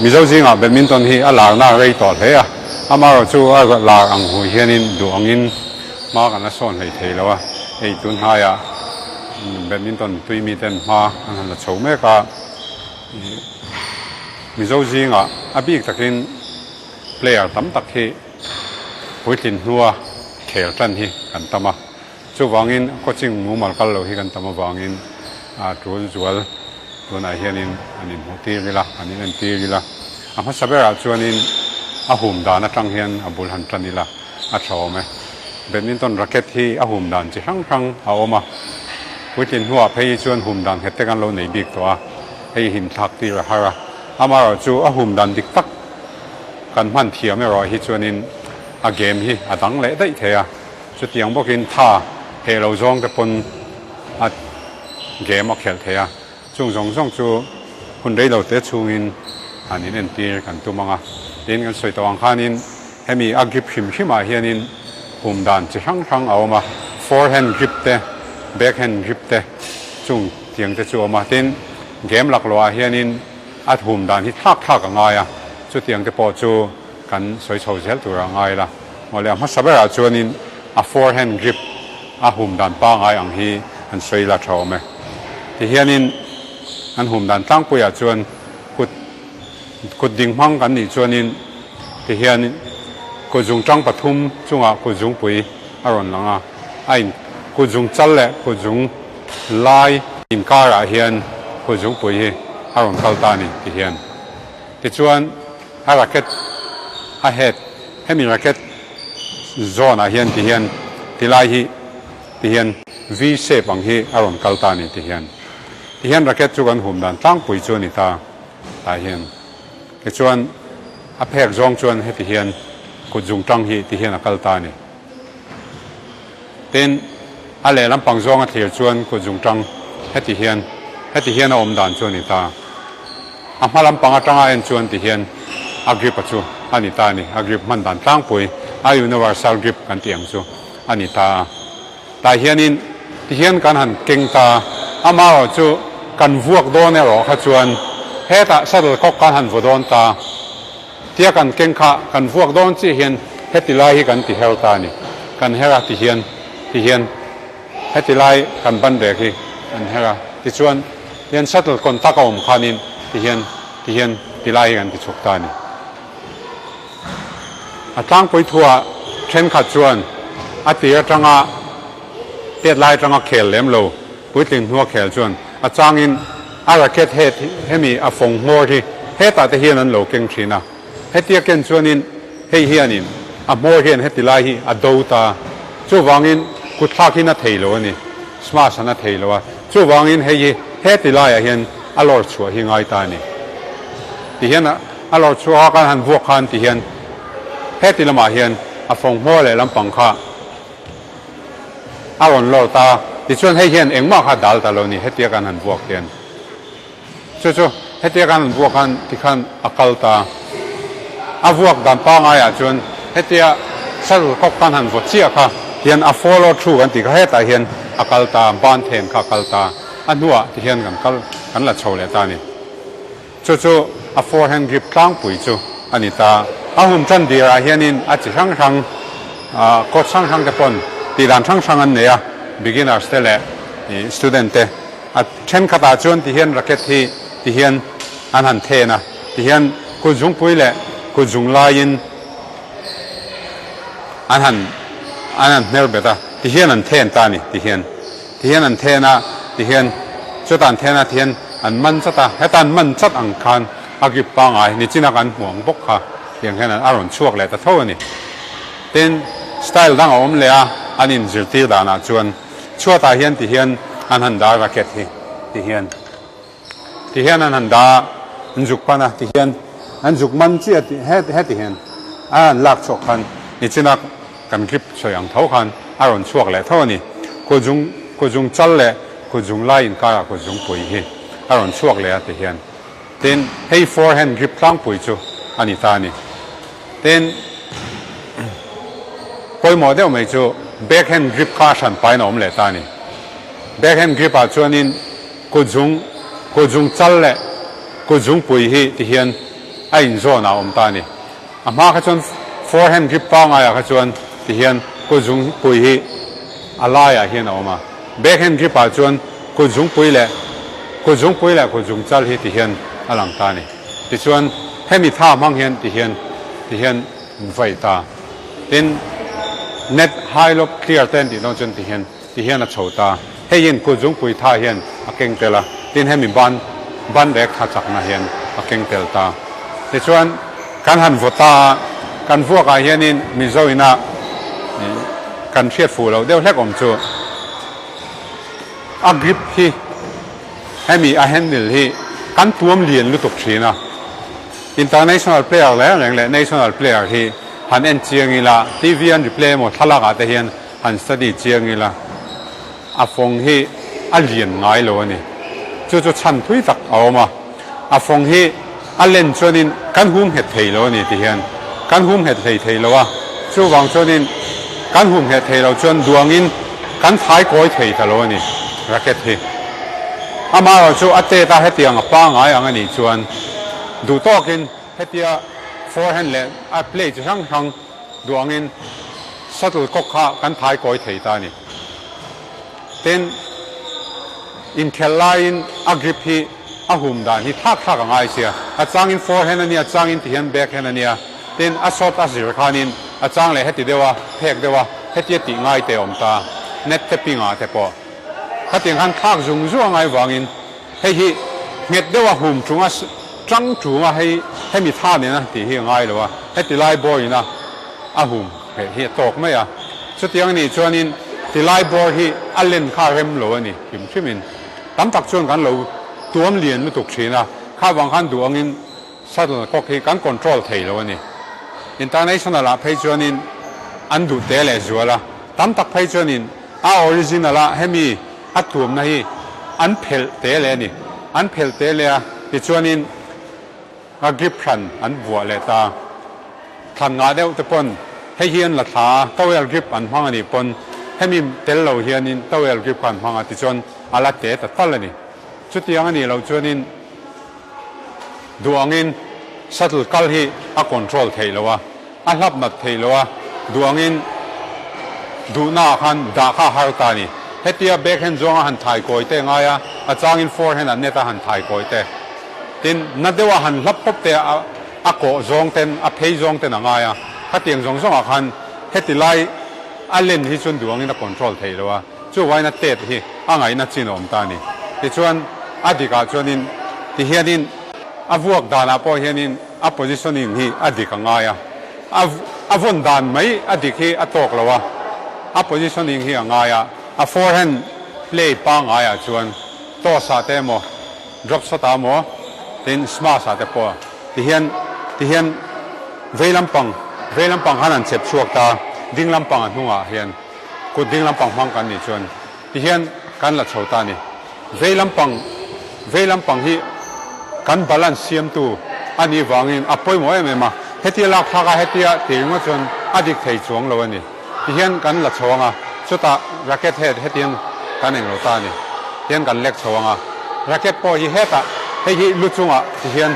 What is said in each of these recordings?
Mizo zingah badminton hi a larna rei tawh hle a, amaherawhchu a lar ang hu hianin duh angin hma kan la sawn hlei thei lo a, hei tun hnaiah badminton tui miten hma an han la chho mek a, Mizo zingah a bik takin player tam tak hi puitlin hnua khel tan hi kan tam a, chuvangin coaching mumal kal lo hi kan tam avangin a tul zual tunah hianin an inhmuh tir ila, an inentir ila. A hmasa berah chuanin a hum dan atang hian a bul han tan ila a tha awm e. Badminton racket hi a hum dan chi hrang hrang a awm a, puitlin hnuah phei hi chuan hum dan nghet te kan lo nei bik tawh a, hei himthlak tir a har a. Amaherawhchu a hum dan dik tak kan hman thiam erawh hi chuanin a game hi a dang leh daih thei a, chutiang bawkin tha heh lo zawng te pawn a game a khelh thei a, chung zawng zawng chu hun rei lo te chhungin han in entir kan tum ang a, tin kan sawi tawh ang khanin hemi a grip hrim hrimah hianin hum dan chi hrang hrang a awm a, forehand grip te, backhand grip te chung tiang te chu a awm a, tin game laklawhah hianin A thum dan hi thlak thlak a ngai a, chutiang te pawh chu kan sawi chho zel tur a ngai la. Mawle a hmasa berah chuanin a forehand grip a hum dan pangai ang hi an sawi la tha awm e. Tihianin an hum dan tlangpuiah chuan kut kut ding hmang kan nih chuanin tihian kut zungtang pathum chungah kut zungpui a rawn lang a, a in kut zung chal leh kut zung Lai inkarah hian Khawzungpui hi a rawn kal ta a ni ti hian. Tichuan a racket a head hemi racket zawn ah hian ti hian ti lai hi ti hian V shape ang hi a rawn kal ta a ni ti hian. Ti hian racket chu kan hum dan tlangpui chu a ni ta tah hian. Tichuan a phek zawng chuan heti hian kut zungtang hi ti hian a kal ta a ni. Tin, a lehlam pang zawnga thlir chuan kut zungtang heti hian heti hian a awm dan chu a ni ta. A hma lampang atanga en chuan ti hian a grip a chu a ni ta a ni. A grip hman dan tlangpui a universal grip kan tih ang chu a ni ta a. Tah hianin ti hian kan han keng ta a, amaherawh chu kan vuak dawn erawh kha chuan hetah shuttlecock kan han vaw dawn ta. Tia kan keng kha kan vuak dawn chiah hian heti lai hi kan ti her ta a ni. Kan her a ti hian ti hian heti lai kan ban rek hi kan her a tichuan hian shuttle contact a awm khanin ti hian ti hian ti lai hi kan ti chhuk ta a ni. A tlangpui thuah thenkhat chuan a tir atanga tet lai atanga khel lem lo Puitling hnua khel chuan a changin a racket head hemi a fawng hmawr hi hetah te hian an lo keng thin a. Hetia ken chuanin hei hianin a hmawr hian heti lai hi a do ta. Chuvangin kutthlak hi na thei lo a ni. Smash a na thei lo a. Chuvangin hei hi heti laiah hian a lawr chhuah hi ngai ta a ni. Ti hian a lawr chhuah a kan han vuak khan ti hian heti lamah hian a fawng hmawr leh lampang kha A rawn lawr ta. Tichuan hei hian engmah kha dal ta lo ni, hetia kan han vuak hian. Chu chu hetia kan han vuak khan tikhan a kal ta. A vuak dan pangaiah chuan hetia shuttlecock kan han vaw chiah kha hian a follow through kan tih kha hetah hian a kal ta, ban then kha a kal ta. A hnuah tihian kan kal kan la chho leh ta a ni. Chu chu a forehand grip tlangpui chu a ni ta. A hum tan dirah hianin a chi hrang hrang, coach hrang hrang te pawn tih dan hrang hrang an nei a, beginners te leh student te. A thenkhatah chuan ti hian racket hi ti hian an han then a, ti hian kut zungpui leh kut zung laiin an han an han hmer bet a, ti hian an then ta a ni ti hian. Ti hian an then a, ti hian chutah an then a, ti hian an man chat a, heta an man chat ang khan a grip pangai nichina kan hmu ang bawk kha tiang hian a rawn chhuak leh ta tho a ni. Tin, style dang a awm leh a, an inzirtir danah chuan chhuatah hian ti hian an han dah racket hi ti hian ti hian an han dah a, an zuk pan a, ti hian an zuk man chiah a, heti hian a han lak chhuak khan nichina Kan grip sawi ang tho khan a rawn chhuak leh tho a ni. Kut zung kut zung chal leh kut zung lai inkarah kut zung pui hi a rawn chhuak leh a ti hian. Tin, hei forehand grip tlangpui chu a ni ta a ni. Tin, pawimawh deuh mai chu backhand grip kha a hran pain a awm leh ta a ni. Backhand grip ah chuanin kut zung kut zung chal leh kut zung pui hi ti hian. a inzawn ah a awm ta a ni. A hma kha chuan forehand grip pangai ah kha chuan ti hian kut zungpui hi a lai ah hian a awm a, backhand grip ah chuan kut zungpui leh kut zungpui leh kut zung chal hi ti hian a lang ta a ni. Tichuan hemi tha hmang hian ti hian ti hian an vai ta. Tin, net high lob clear te an tih dawn chuan ti hian ti hian a chho ta. Hei hian kut zungpui tha hian a keng tel a, tin hemi ban ban rek tha chakna hian a keng tel ta. Tichuan kan han vaw ta a, kan vuakah hianin Mizo ina kan hriat fuh loh deuh hlek awm chu a grip hi hemi a handle hi kan tuam lian lutuk thin a. International player reng reng leh national player hi han en chiang ila, TV an replay emaw thlalak ah te hian han study chiang ila, a fawng hi a lian ngai lo a ni. Chu chu chhan thui tak a awm a, a fawng hi a len chuanin kan hum nghet thei lo a ni ti hian kan hum nghet hlei thei lo a, chuvang chuanin kan hum nghet thei lo chuan duangin kan thai kawi thei ta lo a ni racket hi. Amaherawhchu a tet a hetiang a pangai ang a nih chuan duh tawkin hetia forehand leh a play chi hrang hrang duh angin shuttle cock kha kan thai kawi thei ta a ni. Tin, inkhelh laiin a grip hi a hum dan hi thlak thlak a ngai sia. A changin forehand a nia, a changin tihian backhand a nia. Tin, a shot a zir khanin a chang leh heti deuh a, phek deuh a, hetia tih ngai te a awm ta, net te pingah te pawh. Khatiang khan thlak zung zung a ngai vangin hei hi nghet deuha hum chunga tang chunga hei hemi tha nena tih hi a ngai lo a, heti lai bawrina a hum heh hi a tawk mai a. Chutiang anih chuanin ti lai bawr hi a len kha rem lo a ni hrim hrimin tam tak chuan kan lo tuam lian lutuk thin a, kha vang khan duh angin Shuttle cock hi kan control thei lo a ni. International ah phei chuanin an duh te leh zual a, tam tak phei chuanin a original a hemi a tuamna hi an phelh te leh a ni. An phelh te leh a, tichuanin a grip hran an vuah leh ta. Thlan ngah deuh te pawn hei hi an la thla a, towel grip an hmang a nih pawn hemi tel lo hianin towel grip kha an hmang a, tichuan a la te ta tal a ni. Chutiang a nih loh chuanin. Duh angin shuttle kal hi a control theih lo a, a hlap nat theih lo a, duh angin duhna ah khan dah kha a har ta a ni. Hetia backhand zawnga han thai kawi te ngai a, a changin forehand ah net a han thai kawi te. Tin, na deuh a han hlap pawp te a a kawh zawng ten, a phei zawng ten a ngai a, khatiang zawng zawng ah khan heti lai a len hi chuan duh angin a control theih lo a. Chuvain a tet hi a ngaihna chin a awm ta a ni. Tichuan, a dikah chuanin ti hianin a vuak danah pawh hianin a positioning hi a dik a ngai a, a vawn dan mai a dik hi a tawk lo a, a positioning hi a ngai a, a forehand play pangaiah chuan toss ah te emaw, drop shot ah emaw, tin smash ah te pawh ti hian ti hian vei lampang vei lampang khan an chep chhuak ta, ding lampang a hnungah hian. Kut ding lampang hmang kan nih chuan tihian kan la chho ta a ni. Vei lampang vei lampang hi kan balance siamtu a nih vangin a pawimawh em em a, hetia lak thlak a hetia tih ringawt chuan a dik thei chuang lo a ni. Tihian kan la chho ang a, chutah racket head hetian kan eng lo ta a ni. Tihian kan lek chho ang a, racket pawh hi hetah hei hi lu chungah tihian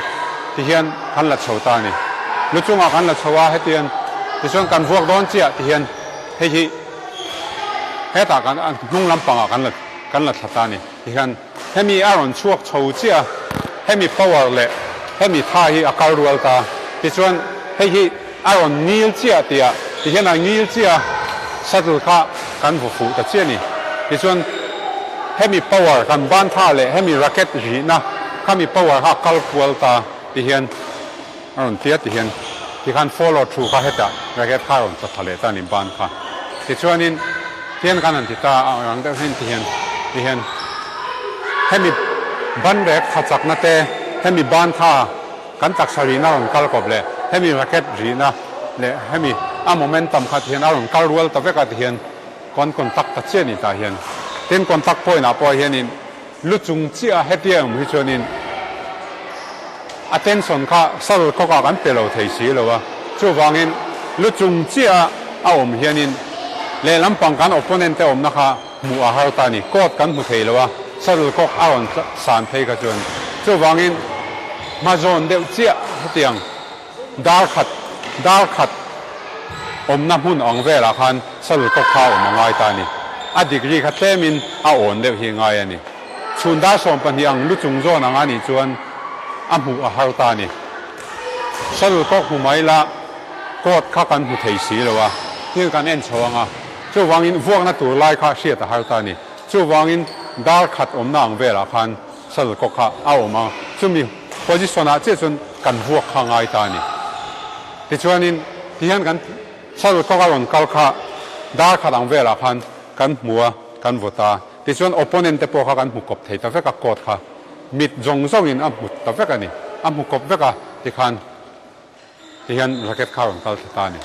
tihian kan la chho ta a ni. Lu chungah kan la chho a hetian tichuan kan vuak dawn chiah tihian. Hei hi hetah kan hnung lampangah kan la kan la thla ta a ni. Tihian hemi a rawn chhuak chho chiah a, hemi power leh hemi tha hi a kal rual ta. Tichuan hei hi a rawn ngil chiah tih ah tihian a ngil chiah a, shuttle kha kan vaw fuh ta chiah a ni. Tichuan hemi power kan ban tha leh hemi racket rihna khami power kha a kal kual ta tihian. A rawn ti a ti hian tikhan follow through kha hetah racket kha a rawn tla thla leh ta a ni ban kha. Tichuanin tian khan han ti ta a rang deuh hian ti hian ti hian hemi ban rek tha chakna te hemi ban kha kan taksa rihna a rawn kal kawp leh hemi racket rihna leh hemi a momentum kha ti hian a rawn kal rual ta vek a ti hian kawn contact ta chiah a ni tah hian. Tin contact point ah pawh hianin Lu chung chiah a hetia awm hi chuanin attention kha sal kawkah kan pe lo thei si lo a, chuvangin lu chung chiah a awm hianin lehlam pang kan opponent te awmna kha hmuh a har ta a ni, court kan hmu thei lo a, shuttle cock a rawn san phei kha chuan chuvangin hma zawn deuh chiah hetiang dar khat dar khat awmna hmun ang velah khan shuttlecock kha a awm a ngai ta a ni. A degree kha tlemin a awn deuh hi ngai a ni. Chhun dar 12 ang lu chung zawn anga nih chuan a hmuh a har ta a ni. Shuttlecock hmu mai la court kha kan hmu thei si lo a, thil kan en chho anga chuvangin vuakna tur lai kha hriat a har ta a ni. Chuvangin dar khat awmna ang velah khan shuttlecock kha a awm a, chumi position ah chiah chuan kan vuak kha ngai ta a ni. Tichuanin tihian kan shuttlecock a rawn kal kha dar khat ang velah khan kan hmu a, kan vaw ta. Tichuan opponent te pawh kha kan hmu kawp thei ta vek a, court kha mit zawng zawngin a hmu ta vek a ni, a hmu kawp vek a, tikhan tihian racket kha a rawn kal thla ta a ni.